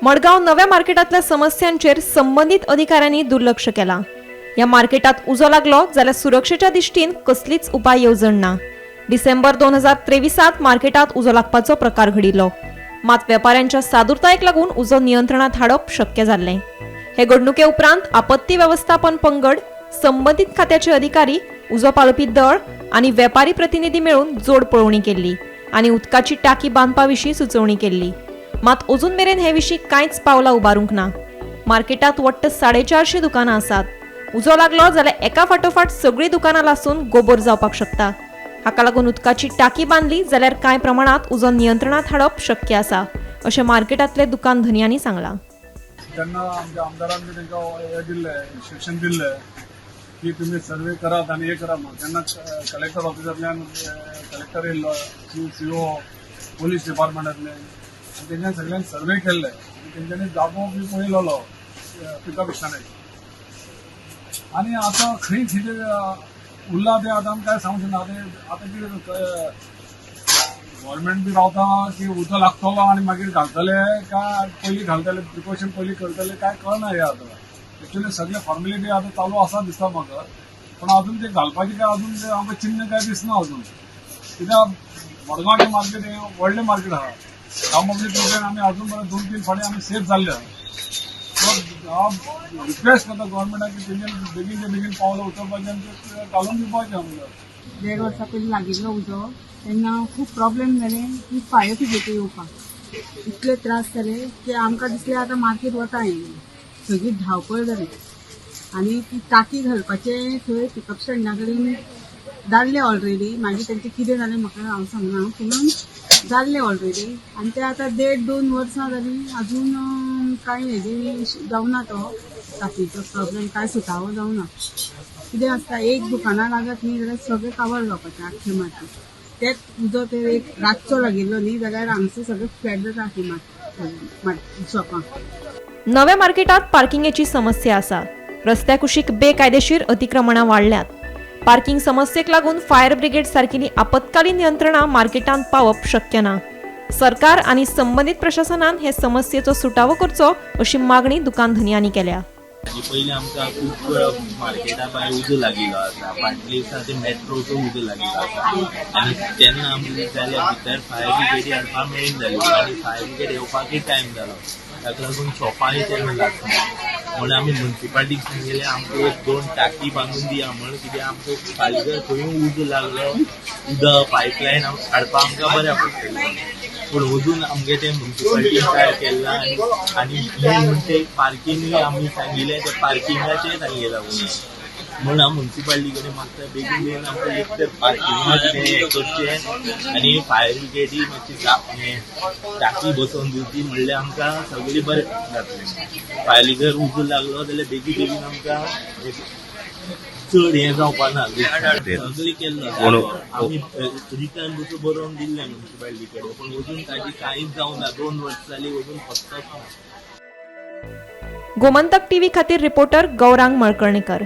मडगांव नव्या मार्केटांतल्या समस्यांचेर संबंदीत अधिकाऱ्यांनी दुर्लक्ष केलां. ह्या मार्केटात उजो लागलो जाल्यार सुरक्षेच्या दृश्टीन कसलीच उपाय येवजण ना. डिसेंबर 2023 मार्केटात उजो लागपाचो प्रकार घडिल्लो. मात वेपाऱ्यांच्या सादुरतायेक लागून उजो नियंत्रणात हाडप शक्य जाल्लें. हे घडणुके उपरांत आपत्ती वेवस्थापन पंगड, संबंदीत खात्याचे अधिकारी, उजो पालोवपी दळ आनी वेपारी प्रतिनिधी मेळून जोड पळोवणी केल्ली आनी उदकाची टाकी बांदपा विशीं सुचोवणी केल्ली. मात अजून मेरेन हे विशीं कांयच पावलां उबारूंक ना. मार्केटात वट्ट 450 दुकानां आसात. उजो लागलो जाल्यार एका फाटोफाट सगळीं दुकानां लासून गोबोर जावपाक शकता. हाका लागून उदकाची टाकी बांदली जाल्यार कांय प्रमाणात उजो नियंत्रणात हाडप शक्य आसा, अशें मार्केटांतले दुकान धनयांनी सांगलां. तेन्ना आमच्या आमदारान बी तांकां हें दिल्लें, इन्स्ट्रक्शन दिल्लें की तुमी सर्वे करात आनी हें करात म्हणून. तेन्ना कलेक्टर ऑफिसांतल्यान कलेक्टर येयल्लो, सीओ, पोलीस डिपार्टमेंटांतले आनी तेंच्यानी सगळ्यांनी सर्वे केल्ले आनी तेंच्यांनी जागो बी पळयलेलो पिकअप स्टँडाचो. आनी आतां खंय कितें उरलां तें आतां आमी कांय सांगूंक शकना. आतां कितें गव्हर्मेंट बी रावता की उदक लागतलो आनी मागीर घालतले काय पयलीं घालतले, प्रिकॉशन पयलीं करतले, काय कळना. हें आतां एक्चुअली सगळे फॉर्मेलिटी आतां चालू आसा दिसता म्हाका, पण अजून ते घालपाचें काय अजून ते आमकां चिन्न काय दिसना अजून. कित्याक मडगांवचें मार्केट हें व्हडलें मार्केट आहा. ह्या पब्लीक लोकांक आमी अजून पर्यंत 2-3 फावटी आमी सेफ जाल्ले आहा. सो हांव रिक्वेस्ट करता गव्हर्मेंटाक की तेंच्यानी बेगीनच्या बेगीन पावलां उचलपाचें आनी ते घालून दिवपाचें आमकां. 1.5 वर्सां पयलीं लागिल्लो उजो, तेन्ना खूब प्रॉब्लेम जाले की फायर ब्रिगेड येवपाक इतले त्रास जाले की आमकां दिसलें आतां मार्केट वता हें. सगळी धांवपळ जाली आनी ती टाकी घालपाचें थंय पिकअप स्टँडा कडेन जाल्लें ऑलरेडी. मागीर तेंचें कितें जालें म्हाका हांव सांगना, पूण जाल्लें ऑलरेडी. आनी ते आतां 1.5-2 वर्सां जालीं, अजून कांय हेजें जावना, तो टाकीचो प्रॉब्लेम कांय सुटावो जावना. कितें आसता, एक दुकानां लागत न्ही जाल्यार सगळें काबार जावपाचें आख्खें मार्केट. तेच उजो ते एक रातचो लागिल्लो न्ही जाल्यार हांगसर सगळें फ्लॅट जाता आख्खें शॉपां. नव्या मार्केटात पार्किंगेची समस्या आसा. रस्त्या कुशीक बेकायदेशीर अतिक्रमणां वाडल्यात. पार्किंग समस्येक लागून फायर ब्रिगेड सारकिली आपत्कालीन यंत्रणा मार्केटांत पावप शक्य ना. सरकार आनी संबंदीत प्रशासनान हे समस्येचो सुटावो करचो, अशी मागणी दुकान धनयांनी केल्या. हाजे पयलीं आमकां खूब वेळा मार्केटा भायर उजो लागिल्लो आसा. फाटल्या दिसा ते मेट्रोचो उजो लागिल्लो आसा आनी तेन्ना आमकां कितें जालें, भितर फायर ब्रिगेडी हाडपाक मेळना जाली आनी फायर ब्रिगेड येवपाकय टायम जालो. ताका लागून शॉपांय तेन्ना लागना म्हणून आमी मुन्सिपाल्टीक सांगिल्लें, आमकां एक 2 टाकी बांदून दिया म्हण. कित्याक आमकां फाल्यां जर खंयूय उजो लागलो, उदक पायपलायन हाडपाक आमकां बऱ्याक पडटलें. पूण अजून आमगे ते मुन्सिपाल्टीन काय केल्ला. आनी आनी मेन म्हणजे पार्किंगूय आमी सांगिल्लें, ते पार्किंगाचें सांगिलां म्हणून हांव मुन्सिपाल्टी कडेन मागता, बेगीन बेगीन आमकां एक तर पार्किंगा कितें हें करचें आनी फायर ब्रिगेडी मातशी टाकी बसोवन दिवची, म्हणल्यार आमकां सगळें बरें जातलें. फाल्यां जर उजो लागलो जाल्यार बेगीन बेगीन आमकां चड हें जावपा ना. सगळें केल्लो आमी, रिटर्न बसून बरोवन दिल्लें मुन्सिपाल्टी कडेन, पूण अजून ताजी कांयच जावना. 2 वर्सां जालीं, अजून पत्तोच ना. गोमंतक टीव्ही खातीर रिपोर्टर गौरांग मळकर्णेकर.